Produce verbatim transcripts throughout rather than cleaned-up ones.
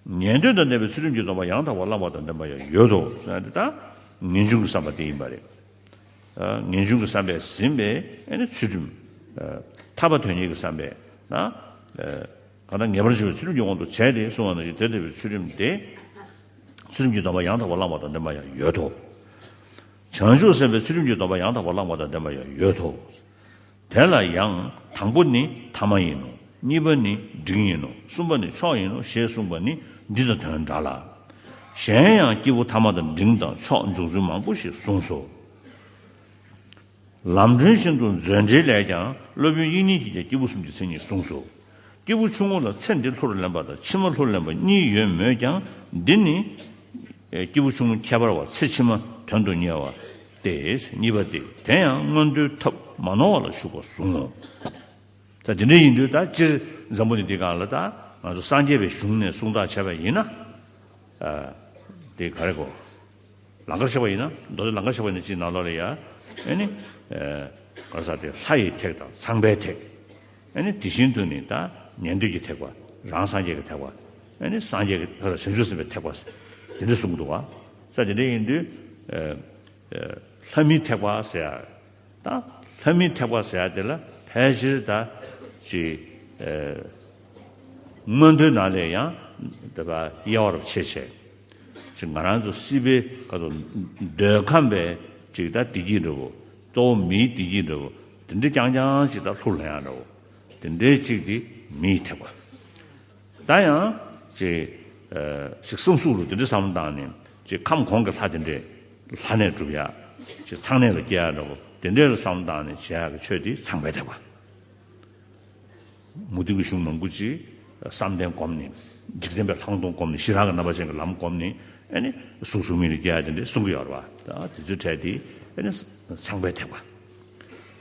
ཉན་ཐོས་དང་ལྡན་པའི་ཚུལ་ཁྲིམས་ཀྱི་སྡོམ་པ་ཡང་དག་པར་བླངས་པ་དང་ལྡན་པ་ཡང་ཡོད་དོ་ཟེར་ན། དེ་ལྟར་ངེས་འབྱུང་གི་བསམ་པ་དེ་ཡིན་པ་རེད། ངེས་འབྱུང་གི་བསམ་པས་ཟིན་པའི་ཨེ་ནི་ཚུལ་ཁྲིམས། ཐར་པ་དོན་གཉེར་གྱི་བསམ་པས་ན། གང་ལྟར་ངེས་པར་འབྱུང་བའི་ཚུལ་ཁྲིམས་ཀྱི་དབང་དུ་བྱས་ཏེ་གསུངས་པ་ནང་བཞིན་དེ་ལྟ་བུའི་ཚུལ་ཁྲིམས་དེ། ཚུལ་ཁྲིམས་ཀྱི་སྡོམ་པ་ཡང་དག་པར་བླངས་པ་དང་ལྡན་པ་ཡང་ཡོད་དོ། བྱང་ཆུབ་སེམས་དཔའི་ཚུལ་ཁྲིམས་ཀྱི་སྡོམ་པ་ཡང་དག་པར་བླངས་པ་དང་ལྡན་པ་ཡང་ཡོད་དོ། དེ་ལ་ཡང་དང་པོ་ནི་ཐ་མ་ཡིན་ནོ། གཉིས་པ་ནི་འབྲིང་ཡིན་ནོ། གསུམ་པ་ནི་མཆོག་ཡིན་ནོ་ཞེས་གསུངས་པ་ནི་འདི་དང་དོན་འདྲ་ལ། གཞན་ཡང་སྐྱེས་བུ་ཐ་མ་དང་འབྲིང་དང་མཆོག་འཇུག་ཚུལ་མང་པོ་ཞིག་གསུངས་སོ། ལམ་སྒྲོན་བཞིན་དུ་མཛོད་འགྲེལ་ལས་ཀྱང་སློབ་དཔོན་དབྱིག་གཉེན་གྱིས་ཀྱང་སྐྱེས་བུ་གསུམ་གྱི་མཚན་ཉིད་གསུངས་སོ། སྐྱེས་བུ་ཆུང་ངུ་ལ་ཚེ་འདི་ལྷུར་ལེན་པ་དང་ཕྱི་མ་ལྷུར་ལེན་པ་གཉིས་ཡོད་མོད་ཀྱང་། འདི་ནི་སྐྱེས་བུ་ཆུང་ངུ་ཁྱད་པར་བ་ཚེ་ཕྱི་མ་དོན་དུ་གཉེར་བ་སྟེ། གཉིས་པ་སྟེ། དེ་ཡང་མངོན་མཐོའི་ཐབས་མ་ནོར་བ་ལ་ཞུགས་པར་གསུངས་ངོ་། ད་དེ་འདྲ་ཡིན་དུས་ད་སྤྱིར་འཛམ་བུ་གླིང་འདི་སྒང་ལ་ད་ང་ཚོ་སངས་རྒྱས་པའི་གཞུང་ནས་གསུང་ཐག་བཅད་པ་ཡིན་ན། དེ་ག་རེ་གོ། ལང་ཀར་བཞག་པ་ཡིན་ན། མདོ་སྡེ་ལང་ཀར་བཞག་པ་ཡིན་ན་སྤྱིའི་ནང་ལོགས་ལ་ཡ། ཨེ་ནི། ག་རེ་ཟེར་དེ། ལྷ་ཡི་ཐེག་དང་ཚངས་པའི་ཐེག་ཨེ་ནི་དེ་བཞིན་དུ་ནི་ད་ཉན་ཐོས་ཀྱི་ཐེག་པ། རང་སངས་རྒྱས་ཀྱི་ཐེག་པ། ཨེ་ནི་སངས་རྒྱས་ཀྱི་ག་རེ་ཟེར། བྱང་ཆུབ་སེམས་དཔའི་ཐེག་པ། དེ་འདྲ་གསུང་གི་འདུག་བ། ས་དེ་འདྲ་ཡིན་དུས། ལྷ་མིའི་ཐེག་པ་ཟེར་ཡ། ད་ལྷ་མིའི་ཐེག་པ་ཟེར་ཡ་དེ་ལ་ཕལ་ཆེར་ད་ཅིག་མངོན་མཐོའི་ནང་ལས་ཡང་དེ་བ་དབྱེ་བ་རུ་ཕྱེ་བྱས། ཅིག་ང་རང་ཚོ་སྲིད་པའི་ག་ཚོད་འདོད་ཁམས་པའི་ཅིག་ད་བདེ་སྐྱིད་འདྲ་བོ། གཙོ་བོ་མིའི་བདེ་སྐྱིད་འདྲ་བོ། དེ་འདྲ་རྐྱང་རྐྱང་ཅིག་ད་ལྷུར་ལེན་ཡ་འདྲ་བོ། དེ་འདྲའི་ཅིག་དེ་མིའི་ཐེག་པ། ད་ཡང་ཅིག་ཅིག་བསམ་གཟུགས་རུ་དེ་འདྲ་བསམ་བློ་བཏང་ནས། ཅིག་ཁམས་གོང་གི་ལྷ་དེ་འདྲས་ལྷ་གནས་སྒྲུབ་ཡ། ཅིག་ཚངས་གནས་ལ་སྐྱེ་ཡ་འདྲ་བོ། དེ་འདྲས་ལ་བསམ་བློ་བཏང་ནས་བྱེད་ཡ་གི་ཆོས་དེ་ཚངས་པའི་ཐེག་པ། མུ་སྟེགས་ཀྱི་གཞུང་མང་པོ་ཅིག་བསམ་གཏན་བསྒོམས་ནས། འཇིག་རྟེན་པའི་ལྷག་མཐོང་བསྒོམས་ནས། ཞི་རགས་ཀྱི་རྣམ་པ་ཅན་གྱི་ལམ་བསྒོམས་ནས། ཨེ་ནི་གཟུགས་གཟུགས་མེད་ལ་སྐྱེ་ཡ་དེ་འདྲས་གསུང་གི་ཡོད་རེད་བ། ད་དེ་ཚོའི་གྲས་དེ་ཨེ་ནི་ཚངས་པའི་ཐེག་པ།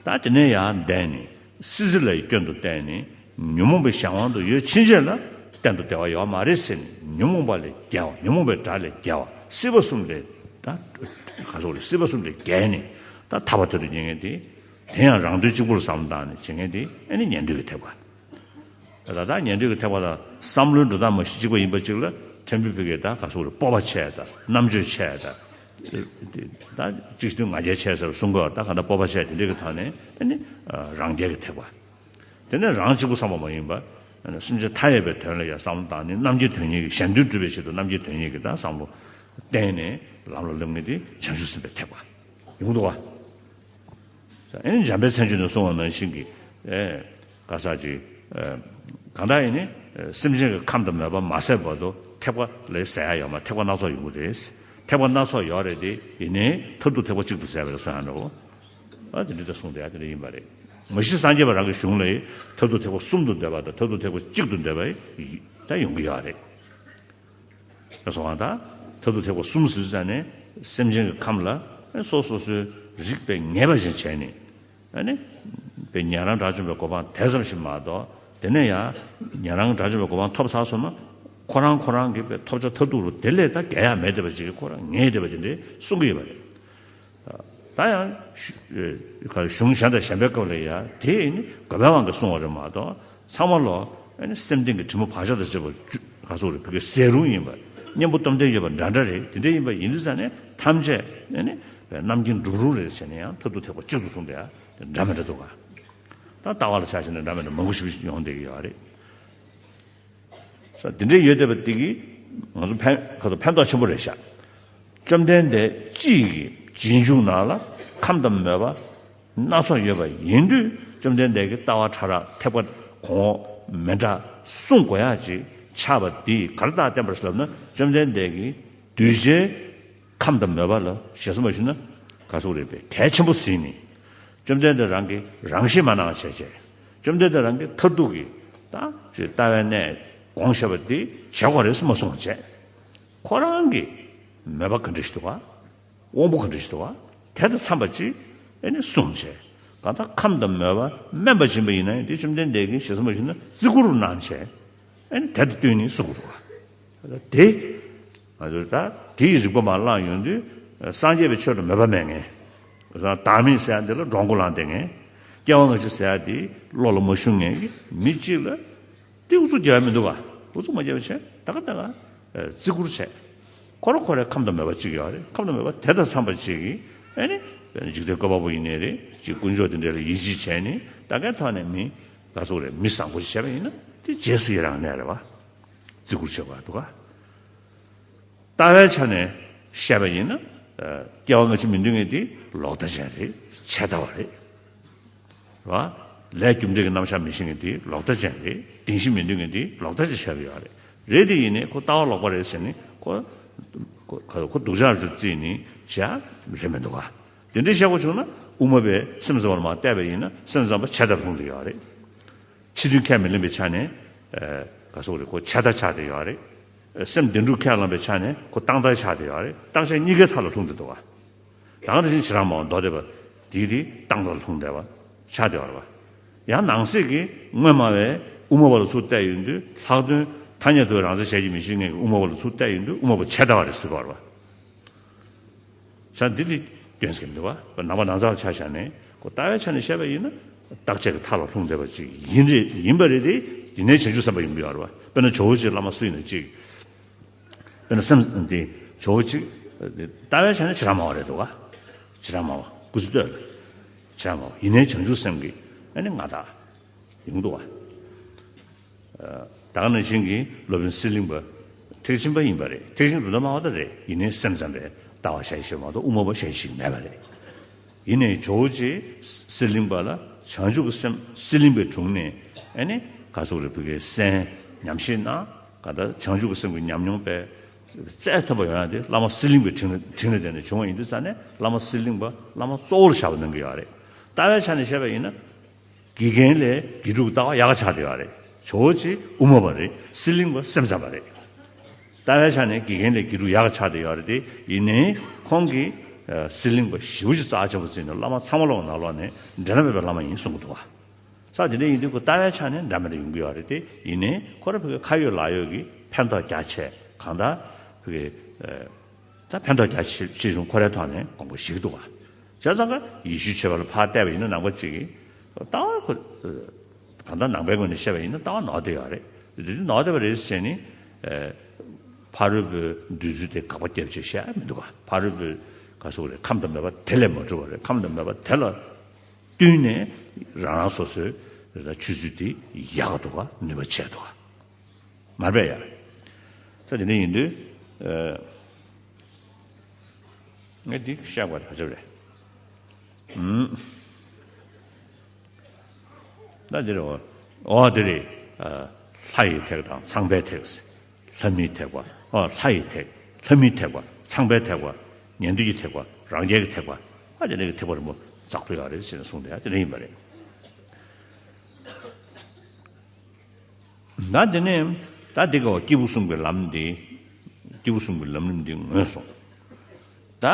ད་དེ་ནས་ཡར་འདས་ནས་སྲིད་རྩེ་ལ་ཡི་སྐྱོན་དུ་བལྟས་ནས། ཉོན་མོངས་པའི་གཞན་དབང་དུ་ཡོད་ཕྱིན་ཆད་ལ་གཏན་དུ་བདེ་བ་ཡོད་མ་རེད་ཟེར་ནས། ཉོན་མོངས་པ་ལས་རྒྱལ་བ། ཉོན་མོངས་པའི་དགྲ་ལས་རྒྱལ་བ། སྲིད་པ་གསུམ་ལས་ད་ག་ཚོད་རེད། སྲིད་པ་གསུམ་ལས་རྒྱལ་ནས་ད་ཐར་པ་དོན་དུ་གཉེར་མཁན་དེ། དེ་ཡང་རང་དོན་གཅིག་པུར་བསམ་བློ་བཏང་ནས་བྱེད་མཁན་དེ་ཨེ་ནི་ཉན་ཐོས་ཀྱི་ཐེག་པ། ད་ལྟ་ཉན་ཐོས་ཀྱི་ཐེག་པ་དང་བསམ་བློའི་འགྲོ་སྟངས་མ་གཞི་གཅིག་པ་ཡིན་པ་གཅིག་ལ། ཕྲན་བུ་ཕ་གིའི་ད་ག་ཚོད་རེད། སྤོབས་པ་ཆེ་ད། རྣམ་དཔྱོད་ཆེ་ད། ད་གཅིག་དུས་ང་རྒྱལ་ཆེ་ཟེར་གསུང་གི་ཡོད། ད་ག་འདྲ་སྤོབས་པ་ཆེ་དེ་འདྲ་གི་ཐོག་ནས་ཨེ་ནི་རང་རྒྱལ་གྱི་ཐེག་པ། དེ་ནས་རང་གཅིག་པུ་བསམ་པ་མ་ཡིན་པ། སེམས་ཅན་མཐའ་ཡས་པའི་དོན་ལ་ཡང་བསམ་བློ་བཏང་ནས། རྣམ་མཁྱེན་དོན་གཉེར་གྱི། གཞན་དོན་སྒྲུབ་པའི་ཆེད་དུ་རྣམ་མཁྱེན་དོན་གཉེར་གྱི་ད་བསམ་བློ་བཏང་ནས་ལམ་ལ་སླེབས་མཁན་དེ་བྱང་ཆུབ་སེམས་དཔའི་ཐེག་པ་ཡོང་འདུག་བ། ཨེ་ནི་འཇམ་དཔལ་མཚན་བརྗོད་ནས་གསུངས་པ་ནང་བཞིན་གྱི། ཨེ། ག་ས་ཅིག་ཨེ། གང་ལྟར་ཡིན་ནི། ཨེ། སེམས་ཅན་གྱི་ཁམས་དང་མོས་པ་མ་ཟད་བར་དུ་ཐེག་པ་ལས་ཟད་ཡ་ཡོད་མ། ཐེག་པ་སྣ་ཚོགས་ཡོང་གི་རེད། ཐེག་པ་སྣ་ཚོགས་ཡོད་རེད་དེ། ཡིན་ནའི་མཐར་ཐུག་ཐེག་པ་གཅིག་ཏུ་ཟད་པ་རེད་གསུང་ཡ་འདྲ་བོ། ཨ། དེ་འདྲ་ད་གསུངས་བསྡད་ཡ་དེ་འདྲ་ཡིན་པ་རེད། མ་གཞི་སངས་རྒྱས་པ་རང་གི་གཞུང་ལ་ཡི་མཐར་ཐུག་ཐེག་པ་གསུམ་དུ་འདོད་པ་དང་། མཐར་ཐུག་ཐེག་པ་གཅིག་ཏུ་འདོད་པ་ཡི་ད་ཡོང་གི་ཡོད་རེད། ལ་སོགས་པ་དང་། མཐར་ཐུག་ཐེག་པ་གསུམ་ཟེར་ཙ་ནས་སེམས་ཅན་གྱི་ཁམས་ལ་སོ་སོ་སོའི་རིགས་པས་ངེས་པ་བཞིན་བྱས་ནས། ཨ་ནི། དཔེ་ཉན་རང་དགྲ་བཅོམ་པའི་གོ་འཕང་དེ་ཙམ་ཞིག་མ་གཏོགས། དེ་ནས་ཡང་ཉན་རང་དགྲ་བཅོམ་པའི་གོ་འཕང་ཐོབ་ཚར་སོང་ན། ཁོ་རང་ཁོ་རང་གི་དཔེ་ཐོབ་བྱ་མཐར་ཐུག་རུ་དེ་ལས་ད་རྒྱལ་ཡ་མེད་བསྡད་པ་ཅིག་གིས་ཁོ་རང་ངེས་བསྡད་པ་ཅིག་འདྲ་གསུང་གི་ཡོད་པ་རེད། ད་ཡང་། གཞུང་གཞན་དང་གཞན་པའི་སྐབས་ལ་ཡང་དེ་ནི་དགོས་པའི་དབང་གིས་གསུངས་པ་རེད་མ་གཏོགས། ཚང་མ་ལོ། ཨ་ནི་སེམས་ལྡན་གྱི་དྲི་མ་བག་ཆགས་དང་བཅས་པ་ག་ཚོད་རེད། ཕ་གི་ཟད་རུང་ཡིན་པ། གཉེན་པོ་སྟོབས་ལྡན་ཡོད་པ་འདྲ་འདྲ་རེད། དེ་འདྲ་ཡིན་པ་ཡིན་དུས་ཙ་ནས་ཐམས་ཅད་ཨ་ནི་རྣམ་མཁྱེན་འགྲུབ་རུང་རེད་ཟེར་ནས་ཡང་མཐར་ཐུག་ཐེག་པ་གཅིག་ཏུ་གསུངས་བསྡད་ཡ་འདྲ་མི་འདྲ་འདུག་ག་ད་ལྟ་བ་ལ་ཆ་བཞག་ན་འདྲ་མི་འདྲ་མང་པོ་ཞིག་ཡོང་བསྡད་ཀྱི་ཡོད་རེད། ས་དེ་འདྲའི་ཡོད་བསྡད་པ་དེ་གིས་ང་ཚོ་ཕན་ཁ་ཚོ་ཕན་ཐོགས་ཆེན་པོ་རེད་ཤག་བཅོམ་ལྡན་འདས་སྤྱི་ཡི་གི་རྗེས་འཇུག་ནང་ལ་ཁམས་དང་མོས་པ་སྣ་ཚོགས་ཡོད་པ་ཡིན་དུས། བཅོམ་ལྡན་འདས་ཀྱི་ལྟ་བ་ཕྲ་རགས་ཐེག་པ་གོང་འོག་མི་འདྲ་གསུང་དགོས་ཡ་ཅིག་ཆགས་པ་འདིས་ག་རེ་རྟགས་བསྟན་པ་རེད་ལབ་ན། བཅོམ་ལྡན་འདས་ཀྱིས་གདུལ་བྱའི་ཁམས་དང་མོས་པ་ལ་ཞེ་ས་མ་ཞུ་ན་ག་ཚོད་རེད་པས་གལ་ཆེན་པོ་ཟིན་ནས། བཅོམ་ལྡན་འདས་རང་གིས་རང་བཞིན་མ་གནང་བྱས་བྱས། བཅོམ་ལྡན་འདས་རང་གིས་མཐར་ཐུག་གི་ད་ཅིག་ལྟ་བའི་གནས་དགོངས་བཞེས་པ་འདི་བྱེད་དགོས་རེད་ཟེར་མ་གསུངས་བྱས། ཁོ་རང་གི་མོས་པ་ག་འདྲ་ཞིག་འདུག་ག་དབང་པོ་ག་འདྲ་ཞིག་འདུག་ག་དེ་དང་འཚམས་པ་ཅིག་ཨེ་ནི་གསུངས་བྱས། གང་ལྟར་ཁམས་དང་མོས་པ་དམན་པ་སྦྱིན་པ་ཡིན་ན་ཡང་། དེ་བཅོམ་ལྡན་འདས་ཀྱིས་ཞེ་ས་མ་ཞུ་ན་བརྩི་བཀུར་གནང་བྱས། ཨེ་ནི་དེ་དང་བསྟུན་ནས་གསུང་གི་འདུག་ག་དེ། ང་ཚོས་ད་དེའི་རིགས་པ་མར་བླངས་ཡོང་དུས། སངས་རྒྱས་པའི་ཆོས་ལ་མོས་པ་མེད་མཁན། བདག་མེད་ཟེར་ཡ་འདི་ལ་འགྲོ་མགོ་ལངས་བསྡད་མཁན། སྐྱེ་བ་སྔ་ཕྱི་ཟེར་ཡ་འདི་བློ་ལ་མ་ཤོང་མཁན་གྱི་མི་གཅིག་ལ་དེ་ཨུ་ཚུགས་རྒྱག་ཡ་མི་འདུག་ག་ཨུ་ཚུགས་མ་རྒྱག་པ་བྱས། ད་ག་ད་ག་ བརྩི་བཀུར་བྱས། ཁོ་ར་ཁོ་རའི་ཁམས་དང་མོས་པ་གཅིག་ཡོད་རེད། ཁམས་དང་མོས་པ་དེ་དང་འཚམས་པ་གཅིག་གིས་ཨ་ནི་འཇིག་རྟེན་བཀོད་པ་པོ་ཡིན་ནའི་རེད། ཅིག་དཀོན་མཆོག་དེ་འདྲ་ལ་ཡིད་ཆེས་བྱས་ནས་ད་གའི་ཐོག་ནས་མི་ག་ཚོད་རེད། མི་བཟང་པོ་ཞིག་བྱས་པ་ཡིན་ན་དེ་རྗེས་སུ་ཡི་རང་གནས་རེད་བ། བརྩི་བཀུར་བྱེད་དགོས་འདུག་ག་ལྟ་བའི་ཆ་ནས་བཤད་པ་ཡིན་ན། ཨ། སྐྱེ་བ་སྔ་ཕྱི་མི་མཐུན་མཁན་དེ་ལོག་ལྟ་ཅན་རེད། ཆད་ལྟ་བ་རེད། རེད་བ། ལས་རྒྱུ་འབྲས་ཀྱི་རྣམ་གཞག་མི་ཤེས་མཁན་དེ་ལོག་ལྟ་ཅན་རེད། བདེན་བཞི་མི་མཐུན་མཁན་དེ་ལོག་ལྟ་ཅན་བཤད་པ་ཡོད་རེད། རེད་དེ་ཡིན་ནའི་ཁོ་ལྟ་བ་ལོག་པ་རེད་ཟེར་ནས་ཁོ་ཁོ་ཁོ་སྡུག་ཅག་རེད་བརྩིས་ནས་བྱས་རེད་མི་འདུག་ག་དེ་འདྲའི་བཤད་དགོས་བྱུང་ན་དབུ་མ་པས་སེམས་ཙམ་པ་ལ་མར་བལྟས་པ་ཡིན་ན་སེམས་ཙམ་པ་ཆད་ལྟར་ལྷུང་བསྡད་ཡོད་རེད། ཕྱི་དོན་ཁས་མི་ལེན་པའི་ཆ་ནས། ཨ། ག་ཚོད་རེད། ཁོ་ཆད་ལྟ་ཆགས་བསྡད་ཡོད་རེད། སེམས་བདེན་གྲུབ་ཁས་བླངས་པའི་ཆ་ནས་ཁོ་བཏང་ལྟ་ཆགས་བསྡད་ཡོད་རེད། བཏང་ཆ་གཉིས་ཀའི་མཐའ་ལ་ལྷུང་བསྡད་འདུག་ག་དེ་ནང་བཞིན་བྱེ་བྲག་སྨྲ་བ་མདོ་སྡེ་པ་དེ་དེ་བཏང་ལྟ་ལ་ལྷུང་བསྡད་པ་ཆགས་བསྡད་ཡོད་རེད་བ། ཡང་ནང་གསེས་ཀྱི་དངོས་སྨྲ་བས་དབུ་མ་པ་ལ་ཚུར་བལྟས་ཡོང་དུས་ལྷག་དོན་ཐ་སྙད་དུ་རང་མཚན་གཞལ་གྱིས་མི་ཤེས་མཁན་གྱི་དབུ་མ་པ་ལ་ཚུར་བལྟས་ཡོང་དུས་དབུ་མ་པ་ཆད་ལྟ་བ་རེད་ཟེར་གྱི་ཡོད་རེད་བ། ས་འདི་ལ་སྐྱོན་ཟེར་གྱི་མི་འདུག་བ། ནང་པ་ནང་ཚང་ལ་ཆ་བཞག་ནས་ཁོ་ལྟ་བའི་ཆ་ནས་བཤད་པ་ཡིན་ན་བརྟག་དཔྱད་ཀྱི་མཐའ་ལ་ལྷུང་བསྡད་པ་ཅིག་ཡིན་རེད། ཡིན་པ་རེད་དེ། ཡིན་ནའི་བྱང་ཆུབ་སེམས་དཔའ་ཡིན་པ་ཡོད་རེད་བ། དཔེར་ན་ཇོ་བོ་རྗེ་བླ་མ་སུ་ཡིན་ན་གཅིག་དཔེར་ན་སེམས་དེ་ཇོ་བོ་གཅིག་ལྟ་བའི་ཆ་ནས་བྱེ་བྲག་སྨྲ་བ་རེད་འདུག་ག་བྱེ་བྲག་སྨྲ་བ་སྐུ་ཚེ་སྟོད་ལ་བྱེ་བྲག་སྨྲ་བ་ཡིན་ནའི་བྱང་ཆུབ་སེམས་ཀྱི་ཨ་ནི་མངའ་བདག་ཡིན་འདུག་ག་ད་ག་ནང་བཞིན་གྱི་སློབ་དཔོན་གསེར་གླིང་པ་ཐེག་ཆེན་པ་ཡིན་པ་རེད། ཐེག་ཆེན་གྲུབ་མཐའ་སྨྲ་བ་དང་རེད། ཡིན་ནའི་སེམས་ཙམ་པའི་ལྟ་བ་བཤད་ཤེས་མ་གཏོགས་དབུ་མ་པ་བཤད་ཤེས་མེད་པ་རེད། ཡིན་ནའི་ཇོ་བོ་རྗེ་གསེར་གླིང་པ་ལ་བྱང་ཆུབ་ཀྱི་སེམས་གསེར་གླིང་པའི་དྲུང་ནས་ཨ་ནི་ག་ཚོད་རེད། བུ་གའི་གསན་ཉམས་བཞེས་གནང་། ག་ད་བྱང་ཆུབ་ཀྱི་སེམས་ཀྱི་ཉམས་མྱོང་དཔེ་རྩལ་ཐོན་པ་ཡོང་ཡ་དེ་བླ་མ་གསེར་གླིང་པའི་དྲིན་ལ་དྲིན་ལ་བརྟེན་ནས་བྱུང་བ་ཡིན་དུས་ཙང་ནས་བླ་མ་གསེར་གླིང་པ་བླ་མ་གཙོ་བོར་བཞག་པ་གནང་གི་ཡོད་རེད། ལྟ་བའི་ཆ་ནས་བཤད་པ་ཡིན་ན། དགེ་རྒན་ལས་དགེ་ཕྲུག་ལྟ་བ་ཡག་ག་ཆགས་བསྡད་ཡོད་རེད། ཇོ་བོ་རྗེ་དབུ་མ་པ་རེད། གསེར་གླིང་པ་སེམས་ཙམ་པ་རེད། ལྟ་བའི་ཆ་ནས་དགེ་རྒན་ལས་དགེ་ཕྲུག་ཡག་ག་ཆགས་བསྡད་ཡོད་རེད་དེ། ཡིན་ནའི་ཁོང་གིས་ཨ་གསེར་གླིང་པ་ཞེ་པོ་ཅིག་རྩ་ཆེན་པོ་བརྩིས་ནས་བླ་མ་ཚང་མ་ལོག་ནང་ལོག་ནས་འབྲལ་ན་མེད་པའི་བླ་མ་ཡིན་གསུང་གི་འདུག་བ། ས་དེ་འདྲ་ཡིན་དུས་ཁོ་ལྟ་བའི་ཆ་ནས་འདྲ་མི་འདྲ་ཡོང་གི་ཡོད་རེད་དེ། ཡིན་ནའི་ཁོ་ར་ཕ་གི་ཁ་ཡོད་ལག་ཡོད་ཀྱི་ཕན་ཐོགས་རྒྱ་ཆེ་གང་ལྟར་ཕ་གི་ཨ། ད་ཕན་ཐོགས་རྒྱ་ཆེ་ཆེ་ཆུང་ཁོ་རའི་ཐོག་ནས་དགོངས་པ་བཞེས་ཀྱི་འདུག་ག་བྱས་ཙང་ཀ་ཡེ་ཤུའི་ཆོས་པ་ལ་ཕར་བལྟས་པ་ཡིན་ན་ནང་པ་གཅིག་གིས་ལྟ་བ་ཁོ་གང་ལྟར་ནང་པའི་ངོས་ནས་བཤད་པ་ཡིན་ན་ལྟ་བ་ནོར་བསྡད་ཡོད་རེད། དེ་དུས་ནོར་བསྡད་པ་རེད་ཟེར་ནས་ཨེ། ཕ་རོལ་པོའི་འདོད་ཚུལ་དེ་དགག་པ་རྒྱབ་བྱས་བཤད་མི་འདུག་ག་ཕ་རོལ་པོའི་ག་ཟེར་དགོས་རེད། ཁམས་དང་མོས་པ་དེ་ལས་མ་གྲུབ་པ་རེད། ཁམས་དང་མོས་པ་དེ་ལ་བསྟུན་ནས་རང་རང་སོ་སོའི་རེད་ད་ཆོས་ཚུལ་དེ་ཡག་ག་འདུག་ག་ནུས་པ་ཆེ་འདུག་ག་མ་རེད་པས་ཡ། ས་དེ་འདྲ་ཡིན་དུས། ཨ། ངས་འདི་བཤད་དགོས་ག་ཅི་རེད། ཨུམ། ད་འདི་རེད། འོ་འདི་རེད། ཨ། ལྷ་ཡི་ཐེག་དང་ཚངས་པའི་ཐེག་ལྷ་མིའི་ཐེག་པ། ཨ། ལྷ་ཡི་ཐེག་ལྷ་མིའི་ཐེག་པ། ཚངས་པའི་ཐེག་པ། ཉན་ཐོས་ཀྱི་ཐེག་པ། རང་རྒྱལ་གྱི་ཐེག་པ། ཨ། དེ་འདྲ་གི་ཐེག་པ་རིམ་པ་འཛག་ཏུ་ཡོད་རེད་ཟེར་ནས་གསུངས་ཏེ་ཨ་དེ་འདྲ་ཡིན་པ་རེད། ད་དེ་ནས་ད་དེ་ག་བ་སྐྱེས་བུ་གསུམ་གྱི་ལམ་འདི། སྐྱེས་བུ་གསུམ་གྱི་ལམ་རིམ་འདི་ངོས་བཟུང་། ད་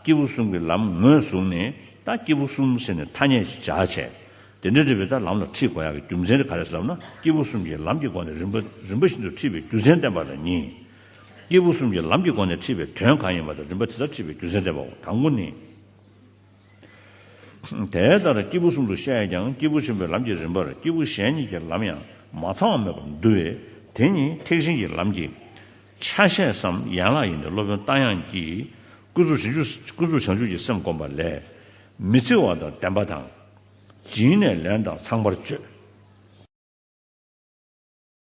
སྐྱེས་བུ་གསུམ་གྱི་ལམ་ངོས་བཟུང་ནས་ད་སྐྱེས་བུ་གསུམ་ཟེར་ནས་ཐ་སྙད་ཅིག་སྦྱར་བྱས། དེ་འདྲ་འདྲ་བའི་ད་ལམ་ལ་ཁྲིད་དགོས་ཡག་གི་རྒྱུ་མཚན་དེ་ག་རེ་ཟེར་ལབ་ན། སྐྱེས་བུ་གསུམ་གྱི་ལམ་གྱི་སྒོ་ནས་རིམ་པ་རིམ་པ་བཞིན་དུ་ཁྲིད་པའི་རྒྱུ་མཚན་བསྟན་པ་ལ་གཉིས། སྐྱེས་བུ་གསུམ་གྱི་ལམ་གྱི་སྒོ་ནས་ཁྲིད་པའི་དོན་གང་ཡིན་པ་དང་རིམ་པ་དེ་ལྟར་ཁྲིད་པའི་རྒྱུ་མཚན་བསྟན་པའོ། དང་པོ་ནི། དེ་ལྟར་སྐྱེས་བུ་གསུམ་དུ་བཤད་ཀྱང་སྐྱེས་བུ་ཆེན་པོའི་ལམ་གྱི་རིམ་པར་སྐྱེས་བུ་གཞན་གཉིས་ཀྱི་ལམ་ཡང་མ་ཚང་བ་མེད་པར་འདུ་བས། དེ་ཉིད་ཐེག་ཆེན་གྱི་ལམ་གྱི་ཆ་ཤས་སམ་ཡན་ལག་ཡིན་ཏེ། སློབ་དཔོན་རྟ་དབྱངས་ཀྱིས་ཀུན་རྫོབ་བྱང་ཆུབ་ཀུན་རྫོབ་བྱང་ཆུབ་ཀྱི་སེམས་བསྒོམ་པ་ལས། མི་འཚེ་བ་དང་ལྡན་པ་དང་། སྦྱིན་ནས་ལེན་དང་ཚངས་པར་སྤྱོད།